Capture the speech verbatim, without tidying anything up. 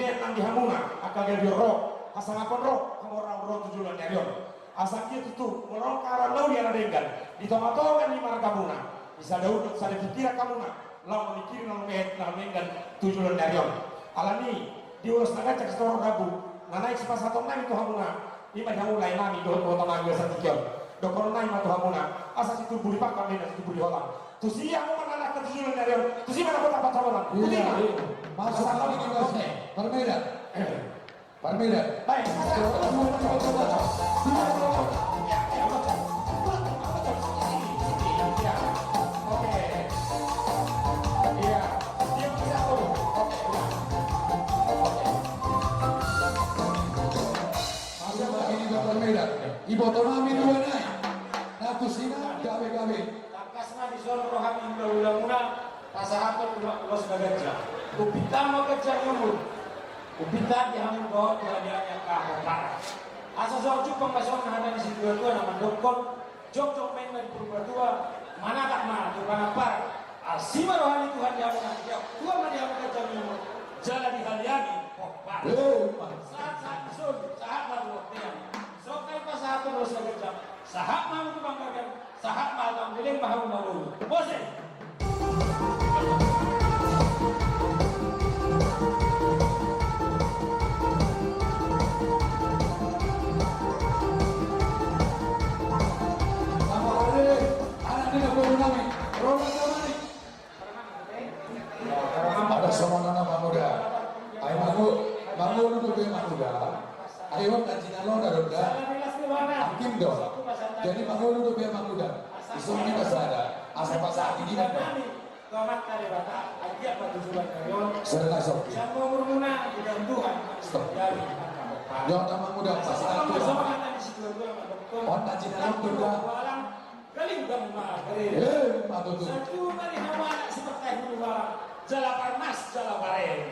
Nang di hamuna angka gabe on ro, hasangapon ro, hamoraon ro tu joloan ni ari on. Asa anggiat tutu molo on haroronmuna na denggan di tongatonga ni margamuna, di sada ulu sada pikiran hamuna laho mamingkiri na lomet na denggan tu joloan ni ari on. Alani i, di ulos na ganjang sitorop rambu na naeng sipasahatonnami tu hamuna, i ma di hamu laenami dohot ibotonami na sahat tingki on. Dohononnami ma tu hamuna, asa situbu ni pangkam ma situbu ni holang. Tusi hamu mangalangka tu joloan ni ari on, tusi ma na hot ampat halolan. Tusi ma. Masuk lagi di bas. Parmedan. Parmedan. Baik. Masuk lagi di bas Parmedan. Ibotonami dua nai. Na tusi na gabe-gabe. Tangkas ma dison roha ni hula-hulamuna, pasahathon ulos na ganjang. Umpinta ma ganjang ni umur. Umpinta di hamu dohot di hami angka pomparan. Asa so jumpang ma songon hata ni situa-tua na mandokkon, jongjong ma inna di purba tua, manatap ma tu pangampar. Asi ma roha ni Tuhan di hamu na tua ma di hamu ganjang ni umur. Jala dihaliangi pomparan. Sahat-sahat dison, sahat ma tu bontean. Songon i pasahathon ulos na ganjang. Sahat ma hamu tu panggabean, sahat ma hamu, leleng ma hamu mangolu. Mose. Anak ni boru nami, Roland Damani. Ada songon na manguda. Ai mangu-, mangolu dope manguda. Ai on na jinalona do da. Angkin do. Jadi mangolu dope manguda. Isong kita sada. Asa pasahat di dinan do. Sada na sopi. Stop. Yo na manguda pasahat. On na jinalona do da. Galing ma, galing. Eh, ma tutu. Satu ma di hamu anak si Partai Hulu Balang, jala parnas, jala parel.